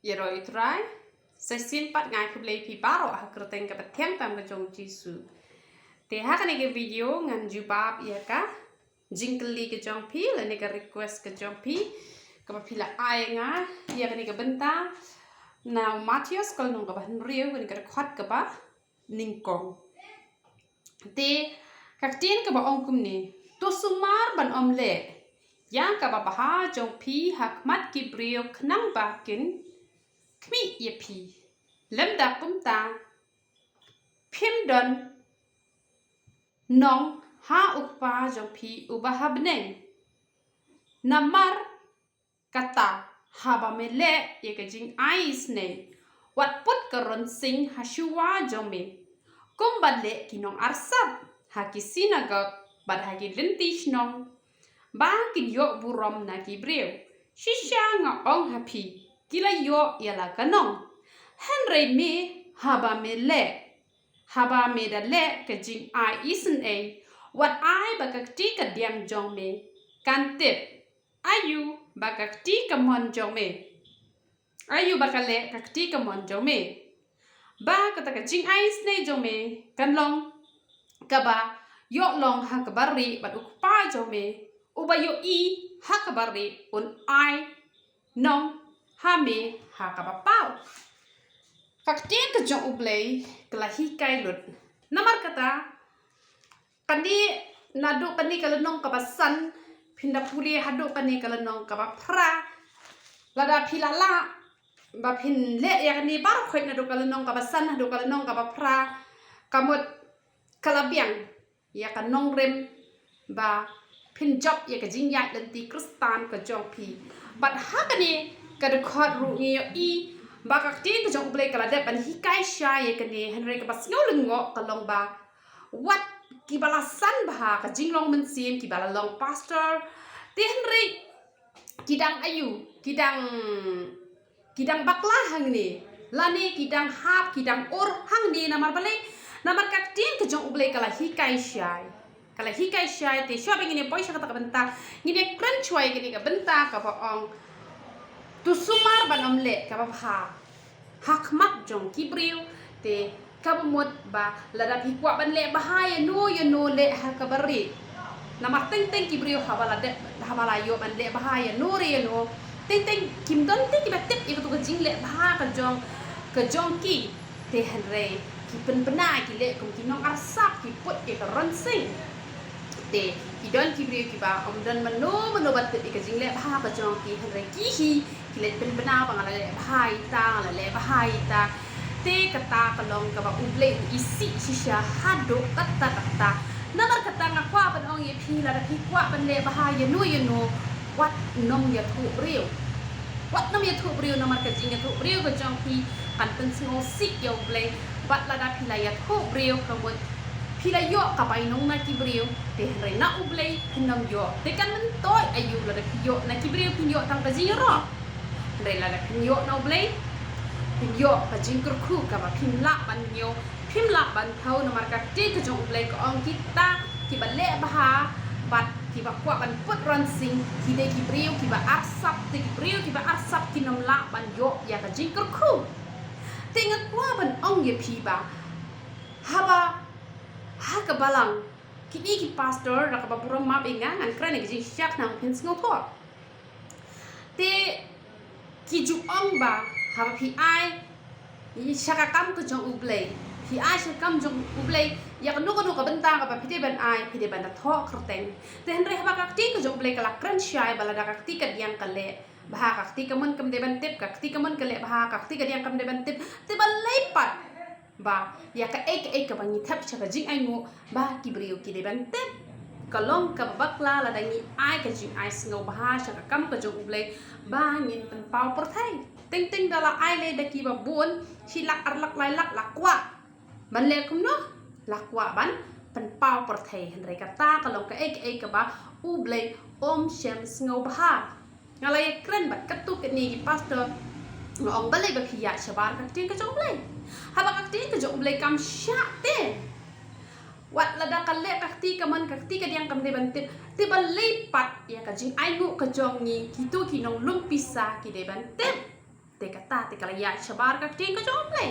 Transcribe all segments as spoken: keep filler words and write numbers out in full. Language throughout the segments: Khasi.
Ïaroh ïa u Trai. Sa shisien pat nga ai khublei ïa phi baroh ha ka kyrteng kaba thiang tam ka jong u Jisu. Te ha kane ka video ngan jubab ïa ka jingkylli ka jong phi lane ka request ka jong phi kaba phi la ai ïa nga ïa kane ka bynta na u Mathaios ka lynnong kaba hynriew, kane ka dkhot kaba nyngkong. Te ka ktien kaba ong kumne: To sumar ban ym leh ïa kaba bha jong phi ha khmat ki briew khnang ba kin khmih ïa phi. Lymda kumta phim don nong ha u Kpa jong phi uba ha bneng. Namar kata, haba me leh ïa ka jingai isynei, wat put ka ronsing ha shuwa jong me, kumba leh ki nongarsap ha ki synagog bad ha ki lynti shnong, ba kin ïoh burom na ki briew. Shisha nga ong ha phi, ki la ïoh ïa la ka nong. Hynrei me, haba me leh, haba me da leh ka jingai isynei, wat ai ba ka kti ka diang jong me kan tip. Aïu ba ka kti kamon jong me, aïu ba ka leh ka kti kamon jong me, ba kata ka jingai isynei jong me kan long kaba ïoh long ha kaba rieh, bad u Kpa jong me uba ïohi ha kaba rieh un ai nong ha me ha kaba paw. Ka ktien ka jong U Blei ka la hikai lut. Namar kata, kane, naduh kane ka lynnong kaba san, phin da pule haduh kane ka lynnong kaba phra. Lada phi la lah ba phin leh ïa kane baroh khoit naduh ka lynnong kaba san haduh ka lynnong kaba phra, ka mut ka la biang ïa ka nongrim ba phin jop ïa ka jingïaid lynti Khristan ka jong phi. Bad ha kane ka dkhot ruh ngi ïohi ba ka ktien ka jong U Blei ka la dep ban hikai shai ïa kane, hynrei kaba sngew lyngngoh ka long ba wat kiba la san bha ka jinglong mynsiem, kiba la long pastor, te hynrei ki dang aïu, ki dang, ki dang bakla hangne, lane ki dang hap, ki dang ur hangne. Namar balei? Namar ka ktien ka jong U Blei ka la hikai shai, ka la hikai shai. Te shuwa ba ngin ïa poi sha kata ka bynta, ngin ïa kren shuwa ïa kane ka bynta kaba ong: To sumar ban ym leh kaba bha ha khmat jong ki briew. Te kaba mut ba lada phi kwah ban leh bha ïano ïano, leh ha kaba rieh. Namar teng teng ki briew haba la dep, haba la ïoh ban leh bha ïano re ïano, teng teng kim don te kiba tip ïa katu ka jingleh bha ka jong, ka jong ki. Te hynrei ki pynbna, ki leh kum ki nongarsap, ki put ïa ka ronsing. Te ki don ki briew kiba ym don mano mano ba tip ïa ka jingleh bha ka jong ki, hynrei ki hi ki leit pynbna ba nga la leh bha ïa ita, nga la leh bha ïa ita. Te kata ka long kaba U Blei u isih shisha haduh katta katta. Namar kata nga kwah ban ong ïa phi, lada phi kwah ban leh bha ïano ïano, wat nym ïathuh briew. Wat nym ïathuh briew, namar ka jingïathuh briew ka jong phi kan pynsngewsih ïa U Blei. Bad lada phi la ïathuh briew, ka mut phi la ïoh ka bainong na ki briew, te hynrei na U Blei phin nym ïoh. Te kan myntoi aïu, lada phi ïoh na ki briew phin ïoh tang ka jingïaroh, hynrei lada phin ïoh na U Blei, phin ïoh ka jingkyrkhu kaba phim lah ban ñiew, phim lah ban thew. Namar ka ktien ka jong U Blei ka ong, kita kiba leh bha bad kiba kwah ban put ronsing, ki dei ki briew kiba arsap, te ki briew kiba arsap kin nym lah ban ïoh ïa ka jingkyrkhu. Te nga kwah ban ong ïa phi ba haba ha ka balang, kine ki pastor, da kaba burom map ïa nga, ngan kren ïa ka jingshisha khnang phin sngewthuh. Te ki ju ong ba haba phi ai sha ka kam ka jong U Blei, phi ai sha ka kam jong U Blei ïa kano kano ka bynta kaba phi dei ban ai, phi dei ban da thoh kyrteng. Te hynrei haba ka ktien ka jong U Blei ka la kren shai ba lada ka kti ka diang ka leh bha, ka kti kamon kam dei ban tip, ka kti kamon ka leh bha, ka kti ka diang kam dei ban tip, te balei pat ba ïa kaei kaei kaba ngi thep sha ka jingainguh ba ki briew ki dei ban tip? Ka long kaba bakla lada ngi ai ka jingai sngewbha sha ka kam ka jong U Blei ba ngin pynpaw pyrthei. Teng teng da la ai lei da kiba bun, shi lak, ar lak, lai lak, la kwah ban leh kumno? La kwah ban pynpaw pyrthei. Hynrei kata ka long kaei kaei kaba U Blei um shym sngewbha. Nga la ïakren bad katto katne ki pastor, nga ong, balei ba phi ïaid shabar ka ktien ka jong U Blei? Haba ka ktien ka jong U Blei kam shah te. Wat lada ka leh ka kti kamon, ka kti ka diang kam dei ban tip, te balei pat ïa ka jingainguh ka jong ngi kito ki nonglum pisa ki dei ban tip? Te kata te ka la ïaid shabar ka ktien ka jong U Blei.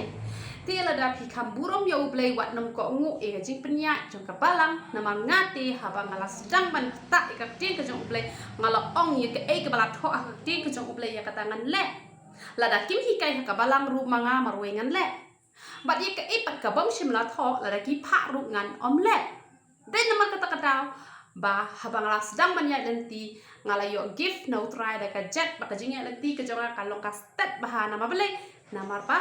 Te lada phi kham burom ïa U Blei wat nym kohnguh ïa ka jingpynïaid jong ka balang, namar nga te haba nga la sdang ban ktah ïa ka ktien ka jong U Blei, nga la ong ïa kaei kaba la thoh ha ka ktien ka jong U Blei ïa kata ngan leh. Lada kim hikai ha ka balang ruh ma nga marwei ngan leh. Bad ïa kaei pat ka bym shym la thoh, lada ki phah ruh ngan ym leh. Dei namar kata ka daw ba haba nga la sdang ban ïaid lynti, nga la ïoh gift na U Trai da ka jait ba ka jingïaid lynti ka jong nga ka long ka stet bha. Namar balei? Namar ba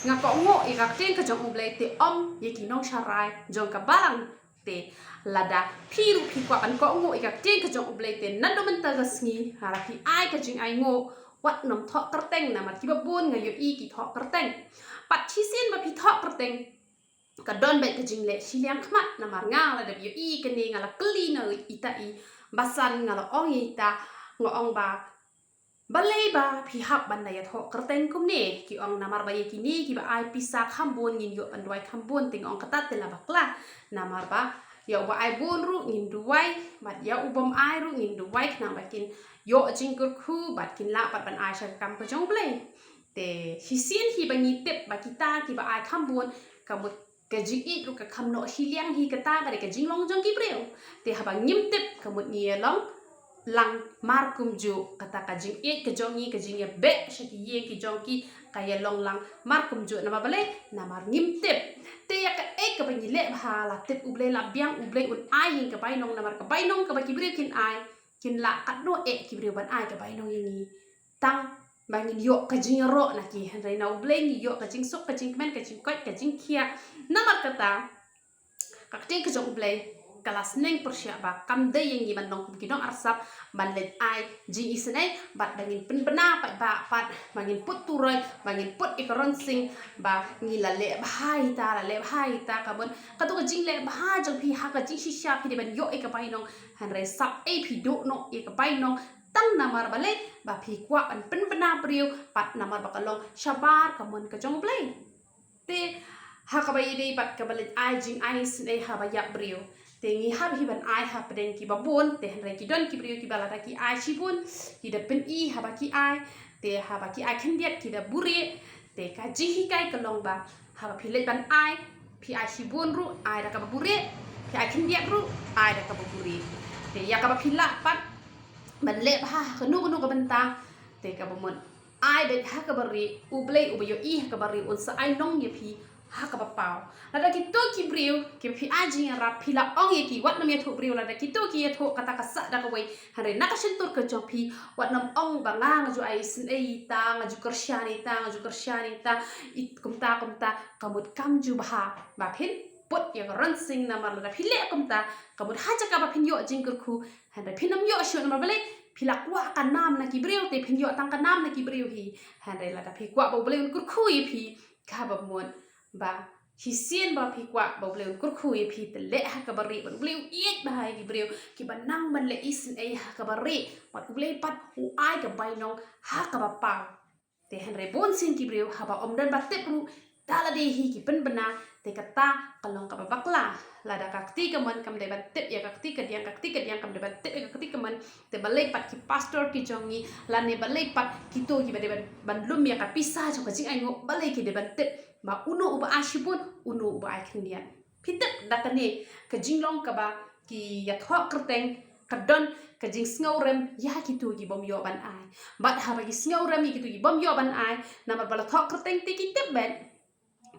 nga kohnguh ïa ka ktien ka jong U Blei te ym ïa ki nongsharai jong ka balang. Te lada phi ruh phi kwah ban kohnguh ïa ka ktien ka jong U Blei te naduh mynta ka sngi, lada phi ai ka jingainguh, wat nym thoh kyrteng, namar kiba bun nga ïohi ki thoh kyrteng. Bad shisien ba phi thoh kyrteng, ka don beit ka jingleh shiliang khmat, namar nga lada ïohi kane nga la kylli na ita i basan, nga la ong ïa ita, nga ong ba balei ba phi hap ban da ïathoh kyrteng kumne. Ki ong namar ba ïa kine kiba ai pisa kham bun ngin ïoh ban duwai kham bun. Te nga ong kata te la bakla, namar ba ïa uba ai bun ruh ngin duwai, bad ïa u bym ai ruh ngin duwai khnang ba kin ïoh jingkyrkhu bad kin lah pat ban ai sha ka kam ka jong U Blei. Te shisien hi ba ngi tip ba kita kiba ai kham bun, ka mut ka jingïeit ruh ka kham noh shiliang, hi kata ka dei ka jinglong jong ki briew. Te haba ngim tip, ka mut ngi ïa long lang mar kumjuh, kata ka jingïeit ka jong ngi, ka jingïabeh sha ki ïing ki jong ki, ka ïa long lang mar kumjuh. Namar balei? Namar ngim tip. Te ïa kaei kaba ngi leh bha, la tip U Blei la biang, U Blei un ai ïa ngi ka bainong, namar ka bainong kaba ki briew kin ai, kin lah katno eh ki briew ban ai ka bainong ïa ngi, tang ba ngin ïoh ka jingïaroh na ki. Hynrei na U Blei ngi ïoh ka jingsuk, ka jingkmen, ka jingkoit, ka jingkhiah. Namar kata, ka ktien ka jong U Blei ka la sneng pyrshah ba kam dei ïa ngi ban long kum ki nongarsap ban leit ai jingisynei, bad ba ngin pynbna pat ba pat ba ngin put turoi, ba ngin put ïa ka ronsing, ba ngi la leh bha ïa ita, la leh bha ïa ita. Ka mut kato ka jingleh bha jong phi ha ka jingshisha phi dei ban ïoh ïa ka bainong, hynrei sap ei phi duh noh ïa ka bainong tang namar balei? Ba phi kwah ban pynbna briew, bad namar ba ka long shabar ka mon ka jong U Blei. Te ha kaba ïadei bad kaba leit ai jingisynei haba ïap briew, te ngi hap hi ban ai hapdeng kiba bun. Te hynrei ki don ki briew kiba lada ki ai shibun, ki da pyni haba ki ai. Te haba ki ai khyndiat ki da buhrieh. Te ka jinghikai ka long ba haba phi leit ban ai, phi ai shibun ruh ai da kaba buhrieh, phi ai khyndiat ruh ai da kaba buhrieh. Te ïa kaba phi lah pat ban leh bha ha kano kano ka bynta, te kaba mut ai beit ha kaba rieh, U Blei uba ïohi ha kaba rieh un sa ai nong ïa phi ha kaba paw. Lada kito ki briew kiba phi ai jingïarap phi la ong ïa ki, wat nym ïathuh briew, lada kito ki ïathuh kata ka sah da kawei. Hynrei na ka shyntur ka jong phi, wat nym ong ba nga, nga ju ai isynei ïa ita, nga ju kyrshan ïa ita, nga ju kyrshan ïa ita, it kumta kumta. Ka mut kam ju bha ba phin put ïa ka ronsing, namar lada phi leh kumta, ka mut ha jaka ba phin ïoh jingkyrkhu, hynrei phin nym ïoh shuh. Namar balei? Phi la kwah ka nam na ki briew, te phin ïoh tang ka nam na ki briew hi. Hynrei lada phi kwah ba U Blei un kyrkhu ïa phi, kaba mut ba shisien ba phi kwah ba U Blei un kyrkhu ïa phi, te leh ha kaba rieh, bad U Blei u ïeit bha ïa ki briew kiba nang ban leh isynei ha kaba rieh, bad U Blei pat u ai ka bainong ha kaba paw. Te hynrei bun sien ki briew haba ym don ba tip ruh, da lade hi ki pynbna. Te kata ka long kaba bakla. Lada ka kti kamon kam dei ban tip ïa ka kti kadiang, ka kti kadiang kam dei ban tip ïa ka kti kamon, te balei pat ki pastor ki jong ngi, lane balei pat kito kiba dei ban, ban lum ïa ka pisa jong ka jingainguh, balei ki dei ban tip ba uno uba ai shibun, uno uba ai khyndiat? Phi tip, da kane ka jinglong kaba ki ïathoh kyrteng, ka don ka jingsngewrem ïa kito ki bym ïoh ban ai. Bad haba ki sngewrem ïa kito ki bym ïoh ban ai, namar ba la thoh kyrteng te ki tip beit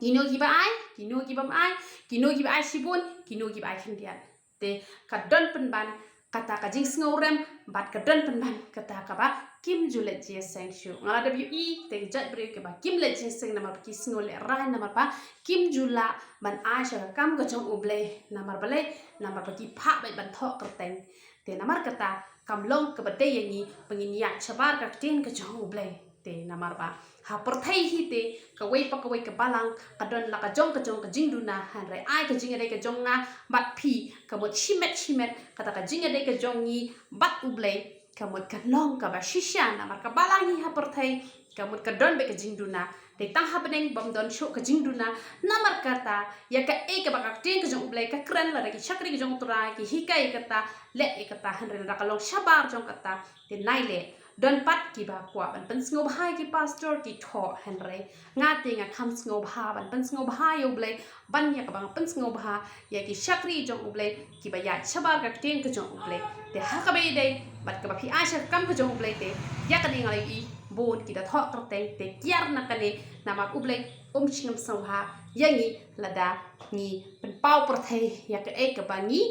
kino kiba ai, kino ki bym ai, kino kiba ai shibun, kino kiba ai khyndiat. Te ka don pynban kata ka jingsngewrem, bad ka don pynban kata kaba kim ju leit jingïaseng shuh. Nga la dep ïohi te ki jait briew kiba kim leit jingïaseng namar ba ki sngew lehraiñ, namar ba kim ju lah ban ai sha ka kam ka jong U Blei. Namar balei? Namar ba ki phah beit ban thoh kyrteng. Te namar kata kam long kaba dei ïa ngi ba ngin ïaid shabar ka ktien ka jong U Blei. Te namar ba ha pyrthei hi te kawei pa kawei ka balang ka don la ka jong ka jong ka jingduna, hynrei ai ka jingïadei ka jong nga bad phi, ka mut shimet shimet kata ka jingïadei ka jong ngi bad U Blei, ka mut ka long kaba shisha. Namar ka balang hi ha pyrthei, ka mut ka don beit ka jingduna. Te tang ha bneng bym don shuh ka jingduna. Namar kata ïa kaei kaba ka ktien ka jong U Blei ka kren, lada ki shakri ka jong U Trai ki hikai ïa kata, leh ïa kata, hynrei lada ka long shabar jong kata, te nai leh Don pat kiba kwah ban pynsngewbha ïa ki pastor ki thoh, hynrei nga te nga kham sngewbha ban pynsngewbha ïa U Blei ban ïa kaba nga pynsngewbha ïa ki shakri jong U Blei kiba ïaid shabar ka ktien ka jong U Blei. Te ha kaba ïadei bad kaba phi ai sha ka kam ka jong U Blei te, ïa kane nga la ïohi bun ki da thoh kyrteng, te kiar na kane namar U Blei um shym sngewbha ïa ngi lada ngi pynpaw pyrthei ïa kaei kaba ngi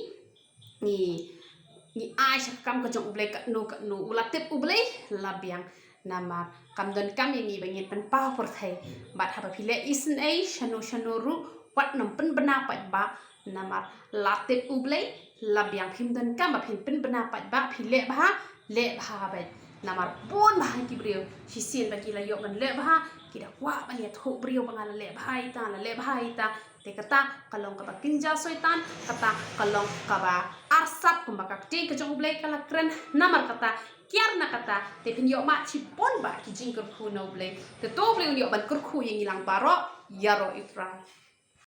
ngi ngi ai sha ka kam ka jong U Blei. Katno katno u la tip U Blei la biang. Namar kam don kam ïa ngi ba ngin pynpaw pyrthei. Bad haba phi leh isynei shano shano ruh, wat nym pynbna paidbah. Namar la tip U Blei la biang. Phim don kam ba phin pynbna paidbah, phi leh bha, leh bha beit. Namar bun bha ki briew shisien ba ki la ïoh ban leh bha, ki da kwah ban ïathuh briew ba nga la leh bha ïa ita, la leh bha ïa ita. Te kata ka long kaba kynja soitan, kata ka long kaba arsap, kumba ka ktien ka jong U Blei ka la kren. Namar kata, kiar na kata, te phin ïoh mad shibun bah ki jingkyrkhu na U Blei. Te to U Blei un ïoh ban kyrkhu ïa ngi lang baroh, ïaroh ïa U Trai.